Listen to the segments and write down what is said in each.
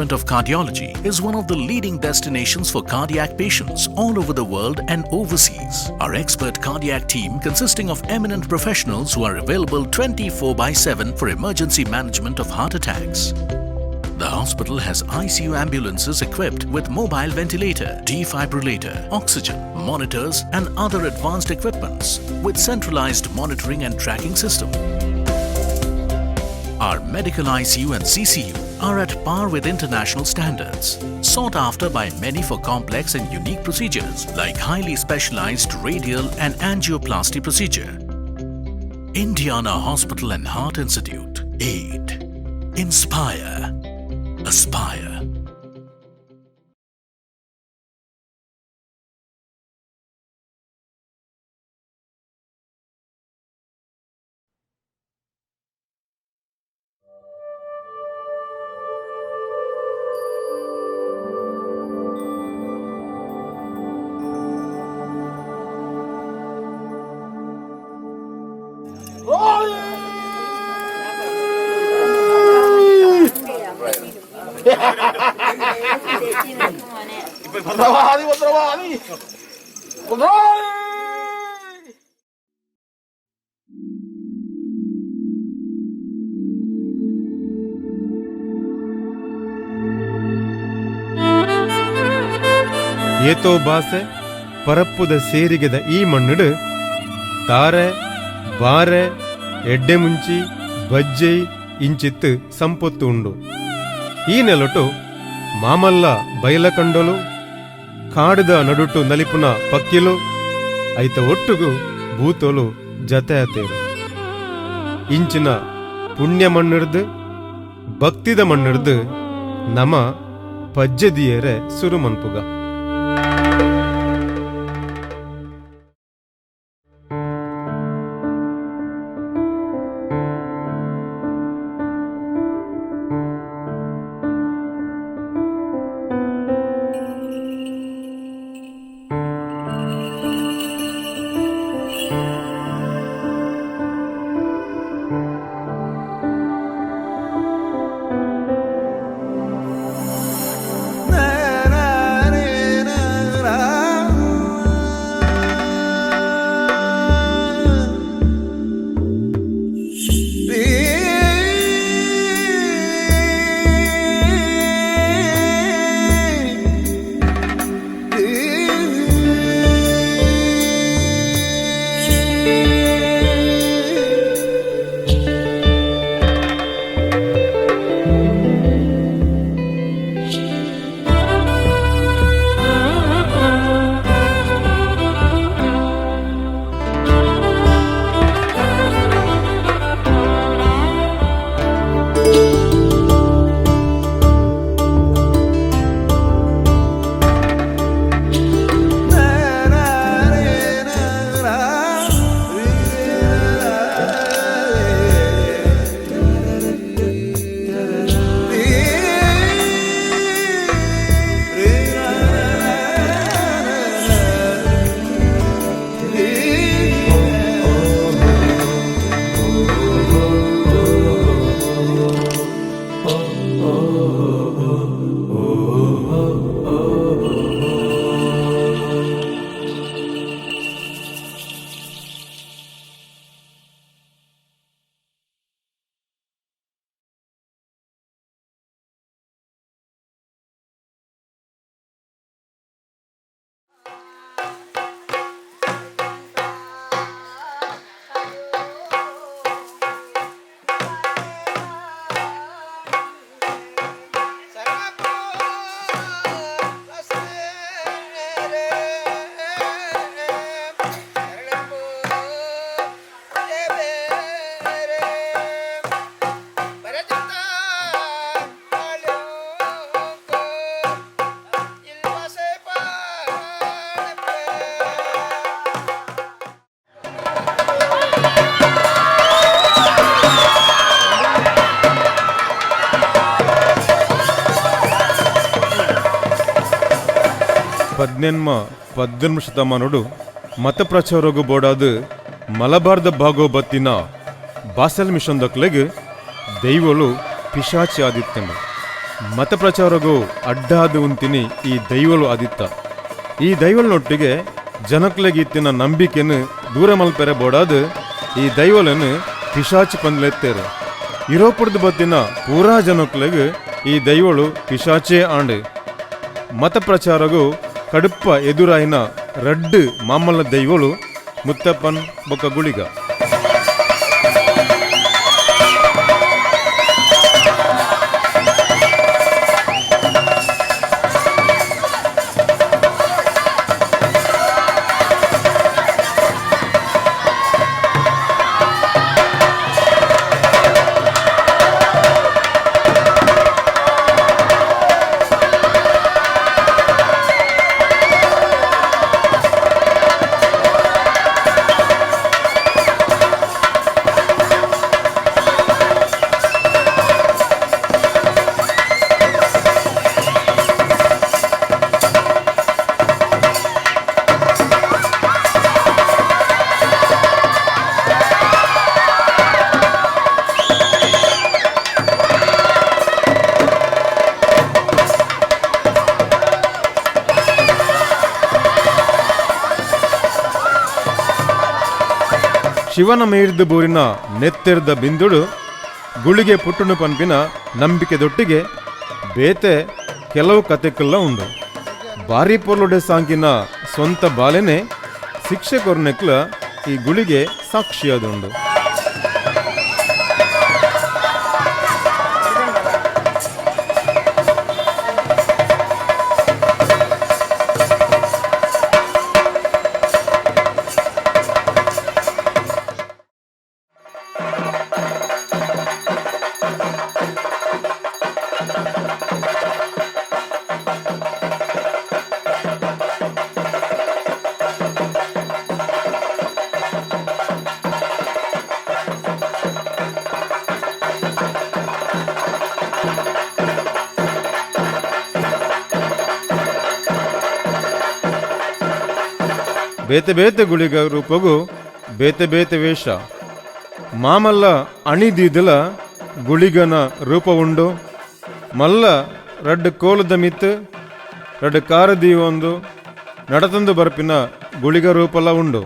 Department of Cardiology is one of the leading destinations for cardiac patients all over the world and overseas. Our expert cardiac team, consisting of eminent professionals who are available 24/7 for emergency management of heart attacks. The hospital has ICU ambulances equipped with mobile ventilator, defibrillator, oxygen, monitors and other advanced equipments with centralized monitoring and tracking system. Our medical ICU and CCU are at par with international standards, sought after by many for complex and unique procedures like highly specialized radial and angioplasty procedure. Indiana Hospital and Heart Institute. Aid. Inspire. Aspire. മന്ത്രവാദി മന്ത്രവാദി മന്ത്രവാദി. ಏತೋ ಬಾಸೆ ಪರಪ್ಪುದ ಸೇರಿಗೆದ ಈ ಮಣ್ಣುಡು ತಾರೆ ಬಾರೆ ಎಡ್ಡೆ ಮುಂಚಿ ಬಜ್ಜೈ ಇಂಚಿತ್ತು ಸಂಪೊತ್ತು ಉಂಡು. ಈ ನೆಲಟು ಮಾಮಲ್ಲ ಬಯಲಕಂಡಲು, ಕಾಡುದ ನಡುಟು ನಲಿಪುನ ಪಕ್ಕಿಲು, ಐತ ಒಟ್ಟುಗು ಭೂತೋಲು ಜತೆಯತೇರು. ಇಂಚಿನ ಪುಣ್ಯ ಮಣ್ಣಿಡ್ದು, ಭಕ್ತಿದ ಮಣ್ಣಿಡ್ದು ನಮ ಪಜ್ಜೆದಿಯರೆ ಸುರುಮನ್ಪುಗ. ಪದ್ನೆನ್ಮ ಪದ್ದೆನ್ಮ ಶತಮಾನೋಡು ಮತ ಪ್ರಚಾರೋಗು ಬೋಡಾದು ಮಲಬಾರ್ದ ಭಾಗೋ ಬತ್ತಿನ ಬಾಸೆಲ್ ಮಿಷನ್ ದಕ್ಲೆಗ್ ದೈವಲು ಪಿಶಾಚಿ ಆದಿತ್ತೆಂಡು. ಮತ ಪ್ರಚಾರಗೂ ಅಡ್ಡಾದ ಉಂತಿನಿ ಈ ದೈವಲು ಆದಿತ್ತ. ಈ ದೈವಲನೊಟ್ಟಿಗೆ ಜನಕ್ಲೆಗಿತ್ತಿನ ನಂಬಿಕೆನು ದೂರ ಮಲ್ಪೆರೆ ಬೋಡಾದ್ ಈ ದೈವಲನು ಪಿಶಾಚಿ ಪಂದ್ಲೆತ್ತೇರು. ಯುರೋಪುರ್ದು ಬತ್ತಿನ ಪೂರಾ ಜನಕ್ಲೆಗ್ ಈ ದೈವಳು ಪಿಶಾಚೇ ಆಂಡ್. ಮತ ಪ್ರಚಾರಗೂ ಕಡುಪ್ಪ ಎದುರಾಯಿನ ರಡ್ಡು ಮಾಮಲ್ಲ ದೈವಳು ಮುತ್ತಪ್ಪನ್ ಬೊಕ್ಕ ಗುಳಿಗ. ಶಿವನ ಮೇರ್ದ ಬೂರಿನ ನೆತ್ತೆರ್ದ ಬಿಂದುಡು ಗುಳಿಗೆ ಪುಟ್ಟುನು ಪನ್ಪಿನ ನಂಬಿಕೆದೊಟ್ಟಿಗೆ ಬೇತೆ ಕೆಲವು ಕತೆಕುಲ್ಲ ಉಂಡು. ಬಾರಿ ಪೊರ್ಲುಡೆ ಸಾಂಕಿನ ಸ್ವಂತ ಬಾಲೆನೆ ಶಿಕ್ಷೆ ಕೊರ್ನೆಕ್ಲ ಈ ಗುಳಿಗೆ ಸಾಕ್ಷಿಯಾದುಂಡು. ಬೇತೆ ಬೇತೆ ಗುಳಿಗ ರೂಪಗೂ ಬೇತೆ ಬೇತೆ ವೇಷ. ಮಾಮಲ್ಲ ಅಣಿದೀದಲ ಗುಳಿಗನ ರೂಪ ಉಂಡು. ಮಲ್ಲ ರಡ್ಡು ಕೋಲದ ಮಿತ್ತು ರಡ್ಡು ಕಾರದೀವೊಂದು ನಡತಂದು ಬರ್ಪಿನ ಗುಳಿಗ ರೂಪಲ ಉಂಡು.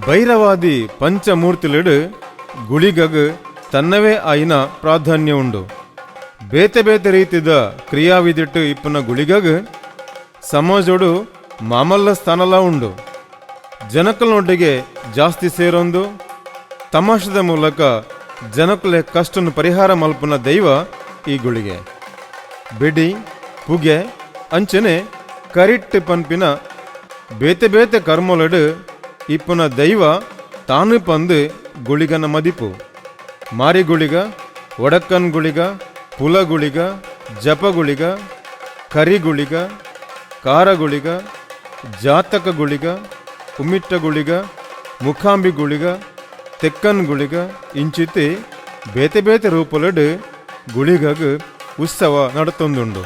ಭೈರವಾದಿ ಪಂಚಮೂರ್ತಿಲೆಡು ಗುಳಿಗಗ್ ತನ್ನವೇ ಆಯಿನ ಪ್ರಾಧಾನ್ಯ ಉಂಡು. ಬೇತೆ ಬೇತೆ ರೀತಿದ ಕ್ರಿಯಾವಿಧಿಟ್ಟು ಇಪ್ಪುನ ಗುಳಿಗಗ್ ಸಮಾಜೋಡು ಮಾಮಲ್ಲ ಸ್ಥಾನಲ ಉಂಡು. ಜನಕಲ್ನೊಟ್ಟಿಗೆ ಜಾಸ್ತಿ ಸೇರೊಂದು ತಮಾಷದ ಮೂಲಕ ಜನಕುಲೆ ಕಷ್ಟನು ಪರಿಹಾರ ಮಲ್ಪುನ ದೈವ ಈ ಗುಳಿಗೆ. ಬೆಡಿ, ಪುಗೆ, ಅಂಚನೆ ಕರಿಟ್ಟು ಪನ್ಪಿನ ಬೇತೆ ಬೇತೆ ಕರ್ಮೊಲೆಡು ಇಪ್ಪುನ ದೈವ ತಾನು ಪಂದು ಗುಳಿಗನ ಮದಿಪು. ಮಾರಿ ಗುಳಿಗ, ಒಡಕ್ಕನ್ ಗುಳಿಗ, ಪುಲ ಗುಳಿಗ, ಜಪ ಗುಳಿಗ, ಕರಿ ಗುಳಿಗ, ಕಾರ ಗುಳಿಗ, ಜಾತಕ ಗುಳಿಗ, ಉಮಿಟ್ಟ ಗುಳಿಗ, ಮುಖಾಂಬಿ ಗುಳಿಗ, ತೆಕ್ಕನ್ ಗುಳಿಗ ಇಂಚಿತಿ ಬೇತೆ ಬೇತೆ ರೂಪಲೆಡು ಗುಳಿಗಗ್ ಉತ್ಸವ ನಡತೊಂದುಂಡು.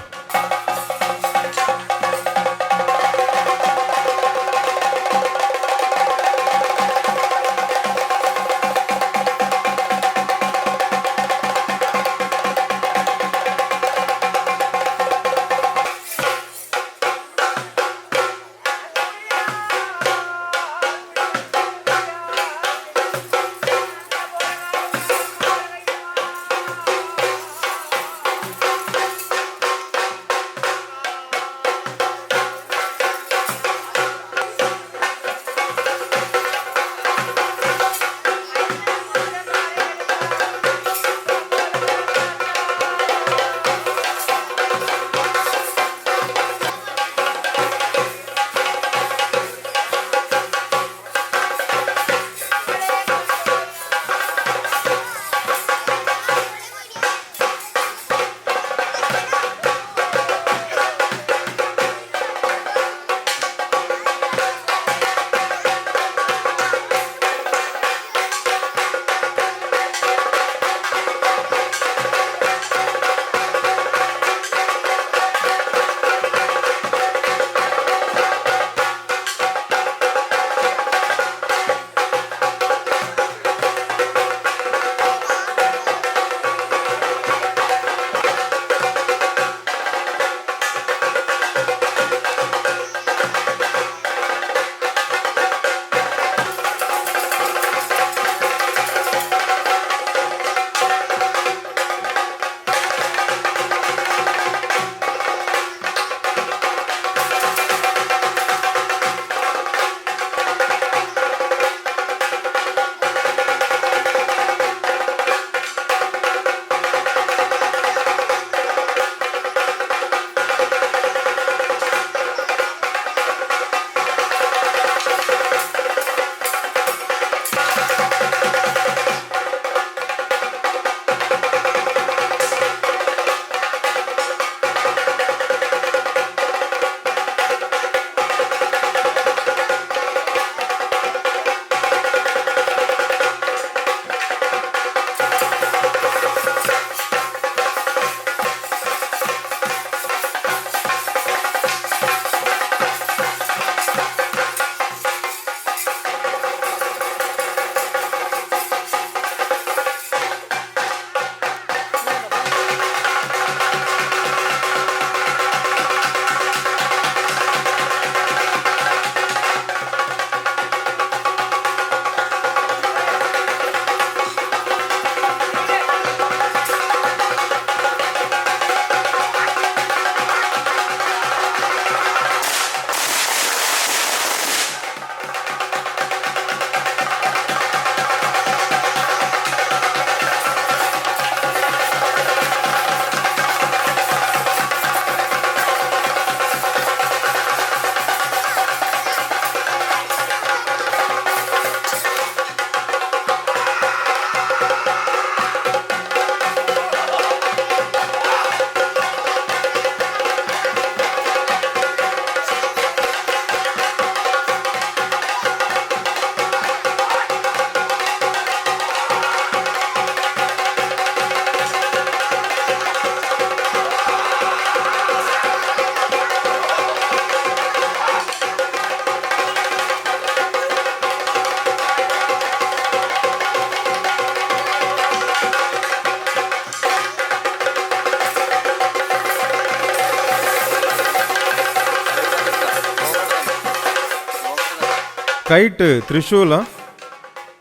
ಕೈಟ್ ತ್ರಿಶೂಲ,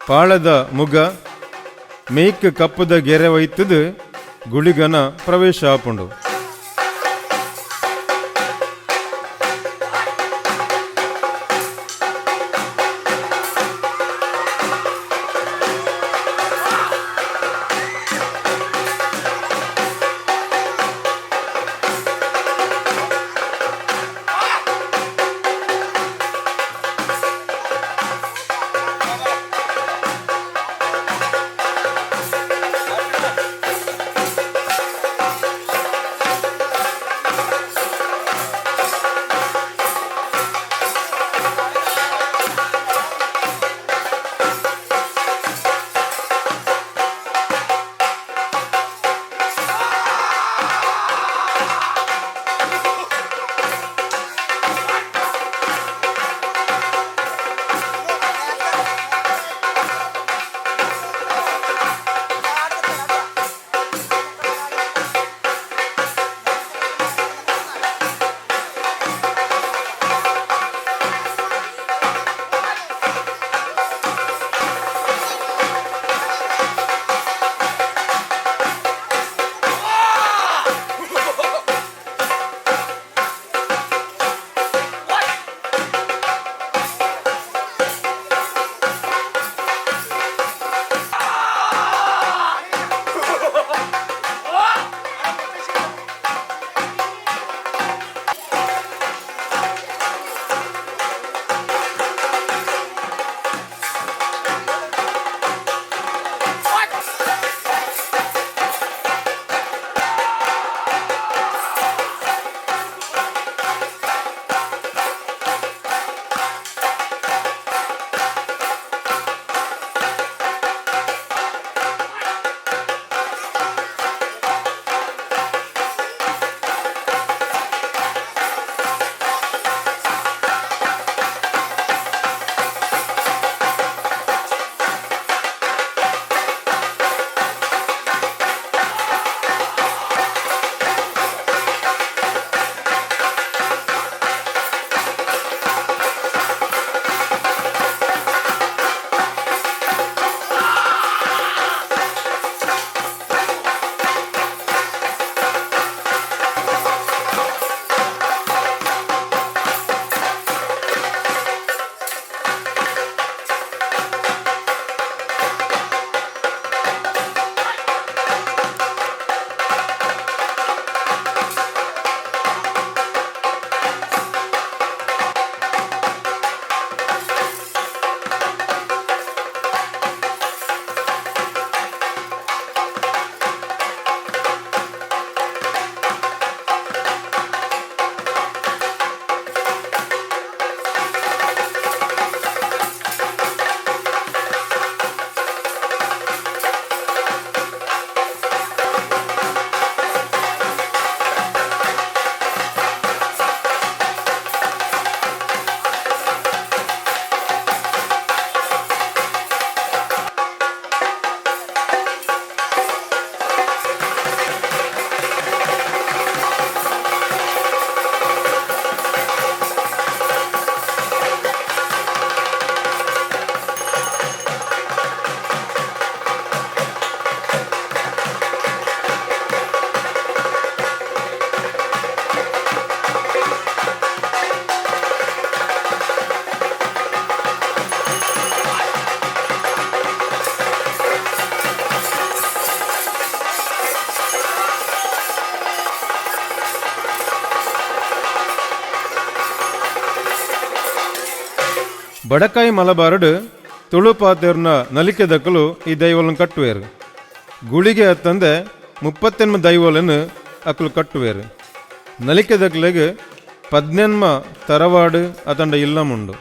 ಪಾಳದ ಮುಗ ಮೇಕ್ ಕಪ್ಪುದ ಗೆರೆ ಒಯ್ತದು ಗುಳಿಗನ ಪ್ರವೇಶ ಆಪುಂಡು. ಬಡಕಾಯಿ ಮಲಬಾರಡು ತುಳು ಪಾತೆರ್ನ ನಲಿಕೆ ದಕ್ಕಲು ಈ ದೈವಲನ್ನು ಕಟ್ಟುವೇರು. ಗುಳಿಗೆ ಅತ್ತಂದೆ 38 ದೈವಲನ್ನು ಅಕ್ಕಲು ಕಟ್ಟುವೇರು. ನಲಿಕೆ ದಕ್ಕಲಿಗೆ 18 ತರವಾಡು ಅತಂಡ ಇಲ್ಲಮುಂಡು.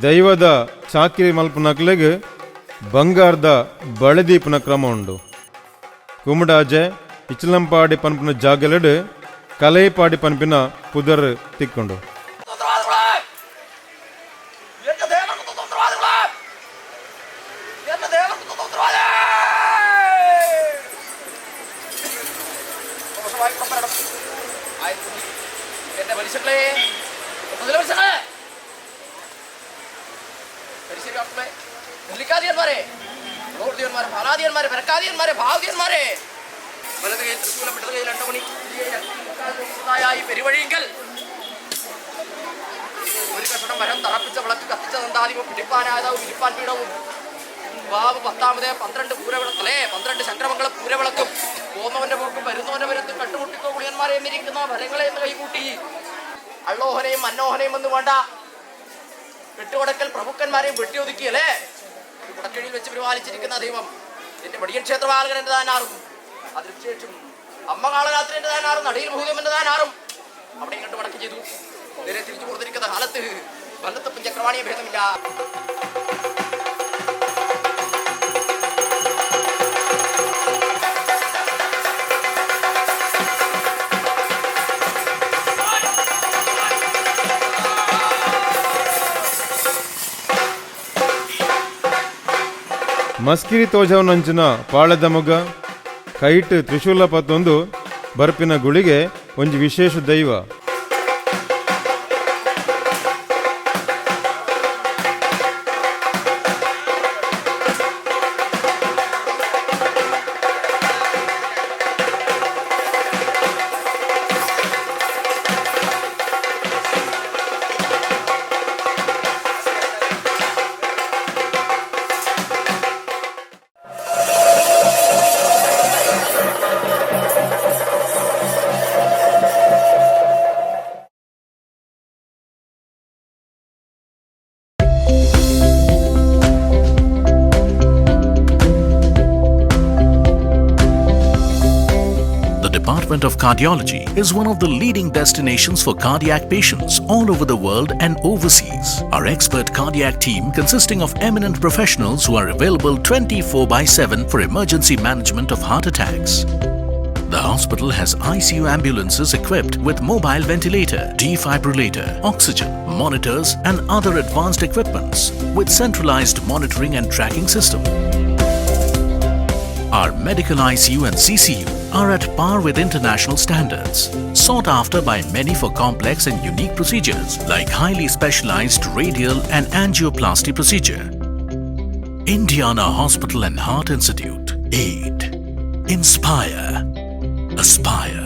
ದೈವದ ಚಾಕಿರಿ ಮಲ್ಪುನಕ್ಲೆಗ್ ಬಂಗಾರದ ಬಳೆದೀಪನ ಕ್ರಮ ಉಂಡು. ಕುಮಡಾಜೆ ಇಚಲಂಪಾಡಿ ಪನ್ಪಿನ ಜಾಗಲೆಡು ಕಲೈಪಾಡಿ ಪನ್ಪಿನ ಪುದರ್ ತಿಕ್ಕೊಂಡು. എന്റെ പരിശകളെ പരിശകളെ നെല്ലിക്കാതിയന്മാരെ, ോർദിയന്മാരെ, ഫലാദിയന്മാരെ, പെരക്കാതിയന്മാരെ, ഭാവതിയന്മാരെ, വലത് കയ്യിൽ തൃശൂലം, ഇടത് കയ്യിൽ രണ്ടമണി ഈ പെരുവഴിയെങ്കിൽ ഒരു കഷണം മരം തറപ്പിച്ച വിളക്ക് കത്തിച്ച നന്ദാദിവും പിടിപ്പാനായതാവും ഇരിപ്പാൻ പീഠവും വാവ് പത്താമതേ 12 പൂരവിളക്കല്ലേ, 12 ശങ്കരമംഗലം പൂരവിളക്കും പോന്നവന്റെ പോക്കും വരുന്നവന്റെ വരത്തും കട്ടുമുട്ടിക്കോ കുളിയന്മാരെ എന്നിരിക്കുന്ന മരങ്ങളെ എന്ന് കൈകൂട്ടി അള്ളോഹനെയും മന്നോഹനെയും എന്ന് വേണ്ട വെട്ടുകൊടക്കൽ പ്രഭുക്കന്മാരെയും വെട്ടിയൊതുക്കിയല്ലേ കുടക്കഴിയിൽ വെച്ച് പരിപാലിച്ചിരിക്കുന്ന ദൈവം എന്റെ മടിയൻ ക്ഷേത്രപാലകൻ എന്റെ താനാറും, അതിനുശേഷം അമ്മ കാളരാത്രി എന്റെ താനാറും, നടിയിൽ ഭൂതം എന്റെ താനാറും അവിടെ ഇങ്ങോട്ട് വടക്ക് ചെയ്തു. നേരെ തിരിച്ചു കൊടുത്തിരിക്കുന്ന കാലത്ത് വല്ലത്തപ്പൻ ചക്രവാണിയെ ഭേദമില്ല. ಮಸ್ಕಿರಿ ತೋಜವನಂಚಿನ ಪಾಳೆದ ಮೊಗ ಕೈಟ್ ತ್ರಿಶೂಲ ಪತ್ತೊಂದು ಬರ್ಪಿನ ಗುಳಿಗೆ ಒಂಜಿ ವಿಶೇಷ ದೈವ. The Department of Cardiology is one of the leading destinations for cardiac patients all over the world and overseas. Our expert cardiac team, consisting of eminent professionals who are available 24/7 for emergency management of heart attacks. The hospital has ICU ambulances equipped with mobile ventilator, defibrillator, oxygen, monitors and other advanced equipments with centralized monitoring and tracking system. Our medical ICU and CCU are at par with international standards, sought after by many for complex and unique procedures like highly specialized radial and angioplasty procedure. Indiana Hospital and Heart Institute. Aid. Inspire. Aspire.